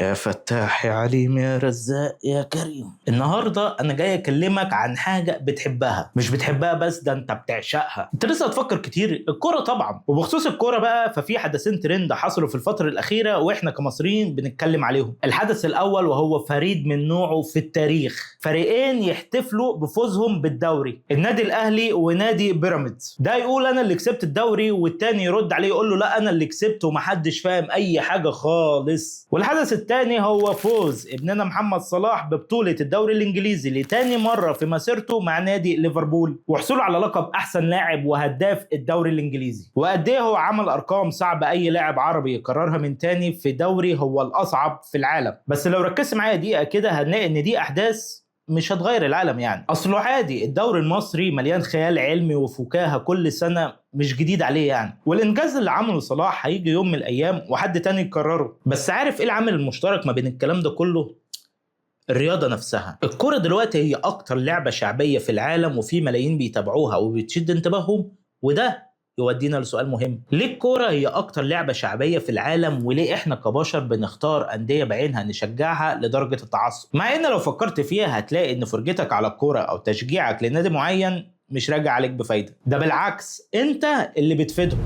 يا فتاح يا عليم يا رزاق يا كريم. النهارده انا جاي اكلمك عن حاجة بتحبها، مش بتحبها بس، ده انت بتعشقها. انت لسه هتفكر كتير، الكورة طبعا. وبخصوص الكورة بقى، ففي حدثين ترند حصلوا في الفترة الاخيرة واحنا كمصريين بنتكلم عليهم. الحدث الاول وهو فريد من نوعه في التاريخ، فريقين يحتفلوا بفوزهم بالدوري، النادي الاهلي ونادي بيراميدز. ده يقول انا اللي كسبت الدوري، والتاني يرد عليه يقول له لا انا اللي كسبت، ومحدش فاهم اي حاجة خالص. والحدث الثاني هو فوز ابننا محمد صلاح ببطولة الدوري الانجليزي لتاني مرة في مسيرته مع نادي ليفربول، وحصوله على لقب احسن لاعب وهداف الدوري الانجليزي. وقد ايه هو عمل ارقام صعب اي لاعب عربي يكررها من تاني في دوري هو الاصعب في العالم. بس لو ركزت معايا دقيقة كده هنلاقي ان دي احداث مش هتغير العالم، يعني اصله عادي، الدوري المصري مليان خيال علمي وفكاهة كل سنة، مش جديد عليه يعني. والانجاز اللي عمله صلاح هيجي يوم من الايام وحد تاني يكرره. بس عارف ايه العامل المشترك ما بين الكلام ده كله؟ الرياضة نفسها. الكرة دلوقتي هي اكتر لعبة شعبية في العالم، وفي ملايين بيتابعوها وبتشد انتباههم. وده يودينا لسؤال مهم: ليه الكورة هي أكتر لعبة شعبية في العالم؟ وليه إحنا كبشر بنختار أندية بعينها نشجعها لدرجة التعصب؟ مع إن لو فكرت فيها هتلاقي إن فرجتك على الكورة أو تشجيعك لنادي معين مش راجع عليك بفايدة، ده بالعكس أنت اللي بتفيدهم.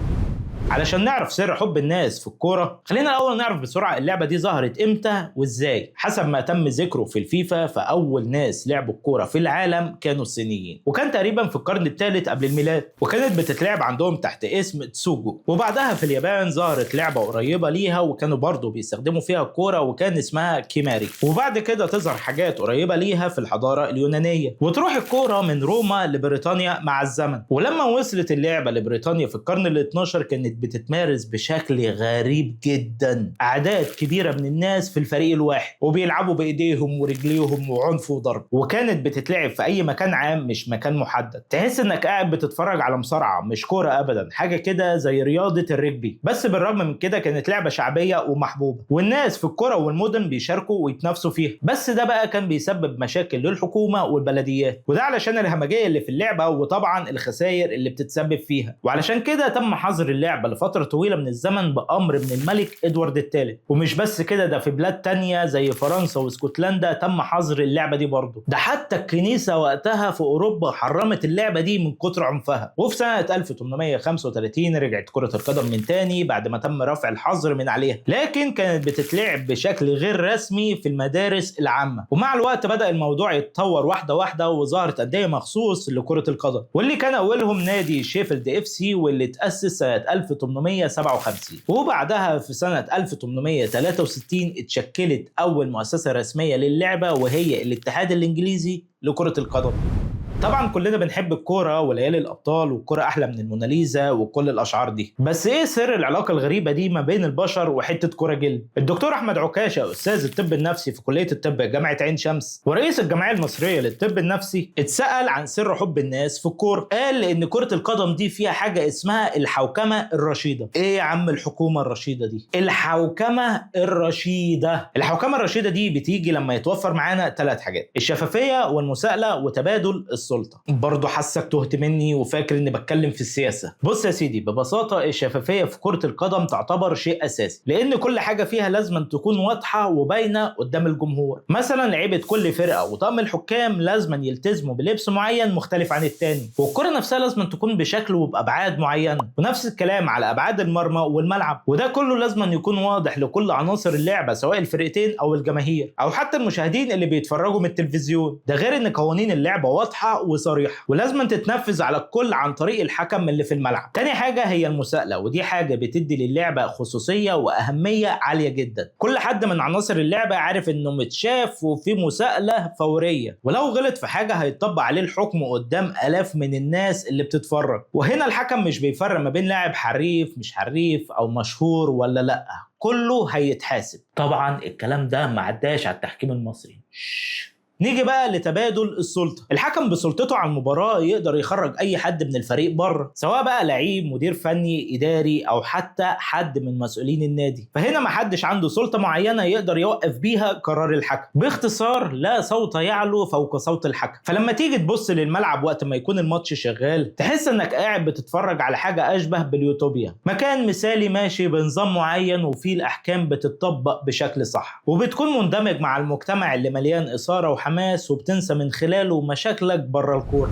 علشان نعرف سر حب الناس في الكورة، خلينا الأول نعرف بسرعة اللعبة دي ظهرت إمتى وإزاي. حسب ما تم ذكره في الفيفا، فأول ناس لعبوا الكورة في العالم كانوا الصينيين، وكان تقريبا في القرن الثالث قبل الميلاد، وكانت بتتلعب عندهم تحت اسم تسوجو. وبعدها في اليابان ظهرت لعبة قريبة ليها، وكانوا برضو بيستخدموا فيها الكورة، وكان اسمها كيماري. وبعد كده تظهر حاجات قريبة ليها في الحضارة اليونانية، وتروح الكورة من روما لبريطانيا مع الزمن. ولما وصلت اللعبة لبريطانيا في القرن ال 12 كانت بتتمارس بشكل غريب جدا، اعداد كبيرة من الناس في الفريق الواحد، وبيلعبوا بايديهم ورجليهم وعنف وضرب، وكانت بتتلعب في اي مكان عام مش مكان محدد. تحس انك قاعد بتتفرج على مصارعه مش كورة ابدا، حاجة كده زي رياضة الرجبي. بس بالرغم من كده كانت لعبه شعبية ومحبوبه، والناس في القرى والمدن بيشاركوا ويتنافسوا فيها. بس ده بقى كان بيسبب مشاكل للحكومة والبلديات، وده علشان الهمجية اللي في اللعبة، وطبعا الخسائر اللي بتتسبب فيها. وعلشان كده تم حظر اللعبة لفترة طويلة من الزمن بأمر من الملك إدوارد الثالث. ومش بس كده، ده في بلاد تانية زي فرنسا واسكتلندا تم حظر اللعبة دي برضه. ده حتى الكنيسة وقتها في أوروبا حرمت اللعبة دي من كتر عنفها. وفي سنة 1835 رجعت كرة القدم من تاني بعد ما تم رفع الحظر من عليها، لكن كانت بتتلعب بشكل غير رسمي في المدارس العامة. ومع الوقت بدأ الموضوع يتطور واحدة واحدة، وظهرت أندية مخصوص لكرة القدم، واللي كان أولهم نادي شيفيلد FC، واللي اتأسس سنة 1857. وبعدها في سنة 1863 اتشكلت أول مؤسسة رسمية للعبة، وهي الاتحاد الإنجليزي لكرة القدم. طبعا كلنا بنحب الكورة وليالي الابطال، والكوره احلى من الموناليزا وكل الاشعار دي، بس ايه سر العلاقة الغريبة دي ما بين البشر وحتة كورة جلد؟ الدكتور احمد عكاشة، استاذ الطب النفسي في كليه الطب جامعه عين شمس ورئيس الجمعية المصرية للطب النفسي، اتسال عن سر حب الناس في الكورة. قال ان كره القدم دي فيها حاجة اسمها الحوكمة الرشيدة. ايه يا عم الحكومة الرشيدة دي؟ الحوكمة الرشيدة. الحوكمة الرشيدة دي بتيجي لما يتوفر معانا 3 حاجات: الشفافية والمساءله وتبادل السلطة. برضه حاسك تهت مني وفاكر اني بتكلم في السياسة. بص يا سيدي، ببساطة الشفافية في كره القدم تعتبر شيء اساسي، لان كل حاجة فيها لازم تكون واضحة وباينه قدام الجمهور. مثلا لعيبة كل فرقه وطاقم الحكام لازم يلتزموا بلبس معين مختلف عن التاني، والكره نفسها لازم تكون بشكل وبابعاد معينة، ونفس الكلام على ابعاد المرمى والملعب. وده كله لازم يكون واضح لكل عناصر اللعبة، سواء الفرقتين او الجماهير او حتى المشاهدين اللي بيتفرجوا من التلفزيون. ده غير ان قوانين اللعبة واضحة وصريحة، ولازم تتنفذ على الكل عن طريق الحكم اللي في الملعب. تاني حاجة هي المساءلة، ودي حاجة بتدي للعبة خصوصية واهمية عالية جدا. كل حد من عناصر اللعبة عارف انه متشاف وفي مساءله فورية، ولو غلط في حاجة هيطبق عليه الحكم قدام الاف من الناس اللي بتتفرج. وهنا الحكم مش بيفرق ما بين لاعب حريف مش حريف او مشهور ولا لا، كله هيتحاسب. طبعا الكلام ده ما عداش على التحكيم المصري. نيجي بقى لتبادل السلطة. الحكم بسلطته على المباراة يقدر يخرج اي حد من الفريق بره، سواء بقى لعيب، مدير فني، اداري، او حتى حد من مسؤولين النادي. فهنا ما حدش عنده سلطة معينة يقدر يوقف بيها قرار الحكم. باختصار لا صوت يعلو فوق صوت الحكم. فلما تيجي تبص للملعب وقت ما يكون الماتش شغال، تحس انك قاعد بتتفرج على حاجة اشبه باليوتوبيا، مكان مثالي ماشي بنظام معين وفيه الاحكام بتطبق بشكل صح، وبتكون مندمج مع المجتمع اللي مليان اثاره وحماس، وبتنسى من خلاله مشاكلك بره الكورة.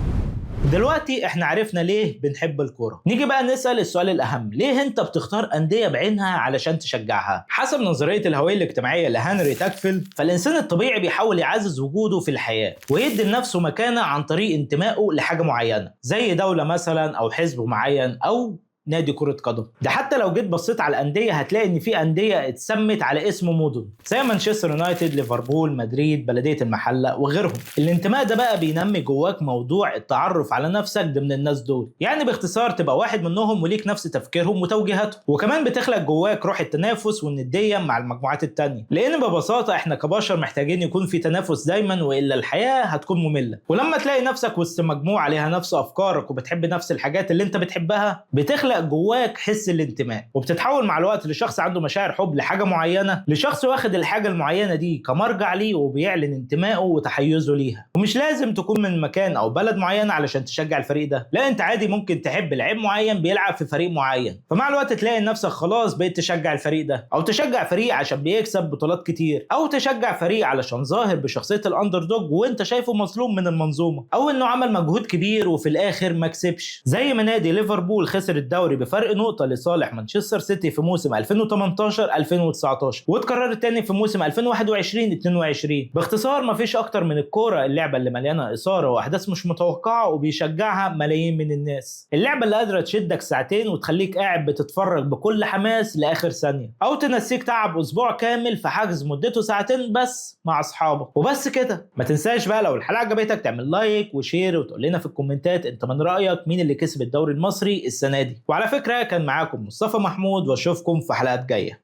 دلوقتي احنا عرفنا ليه بنحب الكورة، نيجي بقى نسال السؤال الاهم: ليه انت بتختار اندية بعينها علشان تشجعها؟ حسب نظرية الهوية الاجتماعية لهنري تاكفيل، فالانسان الطبيعي بيحاول يعزز وجوده في الحياة ويدي لنفسه مكانه عن طريق انتمائه لحاجة معينة، زي دولة مثلا او حزب معين او نادي كرة قدم. ده حتى لو جيت بصيت على الأندية هتلاقي إن في أندية اتسمت على اسم مدن، زي مانشستر يونايتد، ليفربول، مدريد، بلدية المحلة وغيرهم. الانتماء ده بقى بينمي جواك موضوع التعرف على نفسك ضمن الناس دول، يعني باختصار تبقى واحد منهم وليك نفس تفكيرهم وتوجيهاتهم. وكمان بتخلق جواك روح التنافس والندية مع المجموعات التانية، لأن ببساطة احنا كبشر محتاجين يكون في تنافس دايما، وإلا الحياة هتكون مملة. ولما تلاقي نفسك وسط مجموعة ليها نفس أفكارك وبتحب نفس الحاجات اللي انت بتحبها، بتخلق جواك حس الانتماء، وبتتحول مع الوقت لشخص عنده مشاعر حب لحاجة معينة، لشخص واخد الحاجة المعينة دي كمرجع ليه وبيعلن انتمائه وتحيزه ليها. ومش لازم تكون من مكان او بلد معين علشان تشجع الفريق ده، لا انت عادي ممكن تحب لعيب معين بيلعب في فريق معين، فمع الوقت تلاقي نفسك خلاص بقيت تشجع الفريق ده، او تشجع فريق عشان بيكسب بطولات كتير، او تشجع فريق علشان ظاهر بشخصية ال underdog وانت شايفه مظلوم من المنظومة، او انه عمل مجهود كبير وفي الاخر ما كسبش، زي ما نادي ليفربول خسر الدوري بفرق نقطة لصالح مانشستر سيتي في موسم 2018-2019، واتكررت تاني في موسم 2021-22. باختصار مفيش اكتر من الكورة، اللعبة اللي مليانة إثارة وأحداث مش متوقعة وبيشجعها ملايين من الناس، اللعبة اللي قادرة تشدك ساعتين وتخليك قاعد بتتفرج بكل حماس لآخر ثانية، أو تنسيك تعب أسبوع كامل في حجز مدته ساعتين بس مع أصحابك. وبس كده، ما تنساش بقى لو الحلقة عجبتك تعمل like و share، وتقول لنا في الكومنتات انت من رأيك مين اللي كسب الدوري المصري السنة دي. وعلى فكرة كان معاكم مصطفى محمود، واشوفكم في حلقات جاية.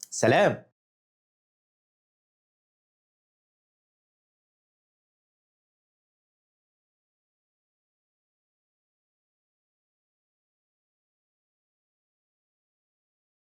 سلام.